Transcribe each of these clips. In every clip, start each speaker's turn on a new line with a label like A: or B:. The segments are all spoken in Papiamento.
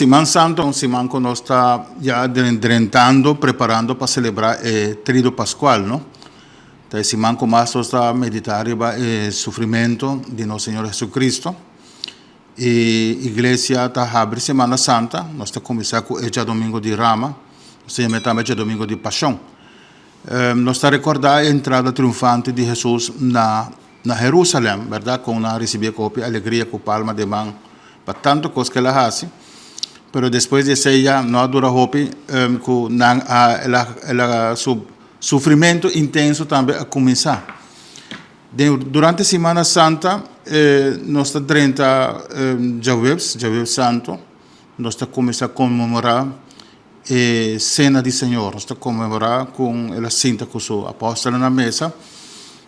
A: Siman Santo, un siman cu nos ta ya drentando, preparando pa celebra e Triduo Pascual, no? Ta e siman cu mas nos ta medita riba e sufrimento di nos Señor Jesucristo. E Iglesia ta habri Semana Santa, nos ta cuminsa cu e Djadomingo di Rama, nos ta yama tambe Djadomingo di Pasion. Nos ta recorda e entrada triunfante di Jesus na Jerusalem, berdad? Con nan a ricibié cu hopi alegria, cu palma den man, pa tanto cos cu el a haci. Pero despues di esey ya no a dura hopi cu nan a, el a, el a, su sufrimento intenso tambe a cuminsa. Den, durante Semana Santa nos ta drenta djaweps, djaweps santo, nos ta cuminsa conmemora e Cena di Señor. Nos ta conmemora con el a sinta cu su apostelnan na mesa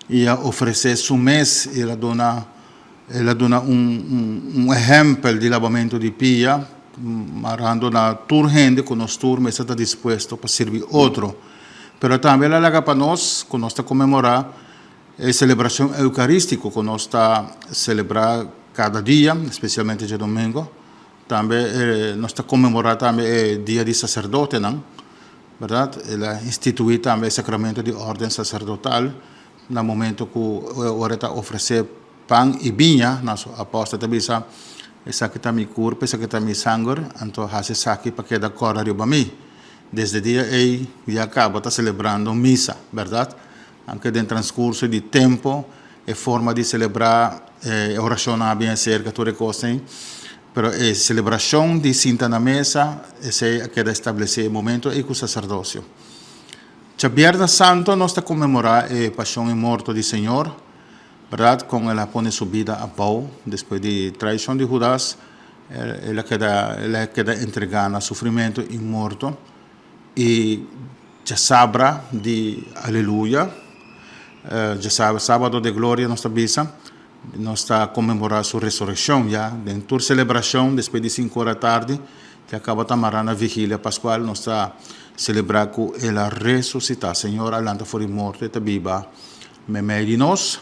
A: y a ofrece su mes y el a duna un ehempel di labamento di pia, marando na tur hende cu nos tur mester ta dispuesto pa sirbi otro. Pero tambe el a laga pa nos, cu nos ta conmemora e celebracion eucaristico cu nos ta celebra cada dia, especialmente diadomingo. Tambe nos ta conmemora tambe e dia di sacerdotenan, berdad? El a institui tambe e sacramento di orden sacerdotal na momento cu ora ta ofrece pan y biña na su apostel, ta bisa: "Esaki ta mi curpo, esaki ta mi sanger, anto haci esaki pa keda corda riba mi." Desde dia ey ya caba ta celebrando misa, berdad? Aunke den transcurso di tempo e forma di celebra oracion a bin acerca tur e cos ey, pero e celebracion di sinta na mesa, esey a keda establece e momento ey cu sacerdocio. Djabierna Santo nos ta conmemora e pasion y morto di Señor, berdad? Con el a pone su bida abou despues di traicion di Judas, el a keda entrega na sufrimento y morto. Y djasabra di Aleluya, djasabra, Sabado de Gloria nos ta bisa, nos ta conmemora su resurreccion ya. Den tur celebracion, despues di 5 or atardi, cu a caba ta mara na Vigilia Pascual, nos ta celebra cu el a resucita. Señor a lanta for di morto, ta biba meimei di nos.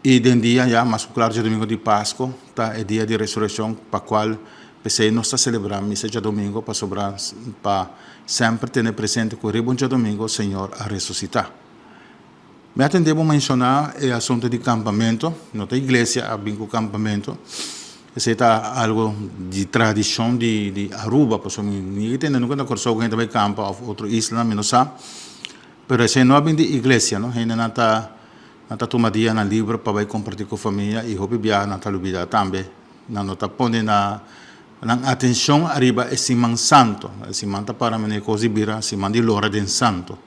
A: Y den dia ya, mas claro, diadomingo di Pasco, ta e dia di resurreccion, pa cual p'esey nos ta celebra misa diadomingo, pa sobra, pa semper tene presente cu riba un diadomingo Señor a resucita. Mi a tende bo menciona e asunto di campamento, no ta iglesia a bin cu campamento. Esey ta algo di tradicion di Aruba, pasobra mi tende nunca na Corsou cu hende bay campa of otro isla, mi no sa. Pero esey no a bin di iglesia, no? Hende nan ta tuma dia nan liber pa bay comparti cu famia y hopi biaha nan ta lubida tambe. Nan no ta pone nan atencion ariba e Siman Santo. E siman ta para mene cos di bira, siman di lora den santo.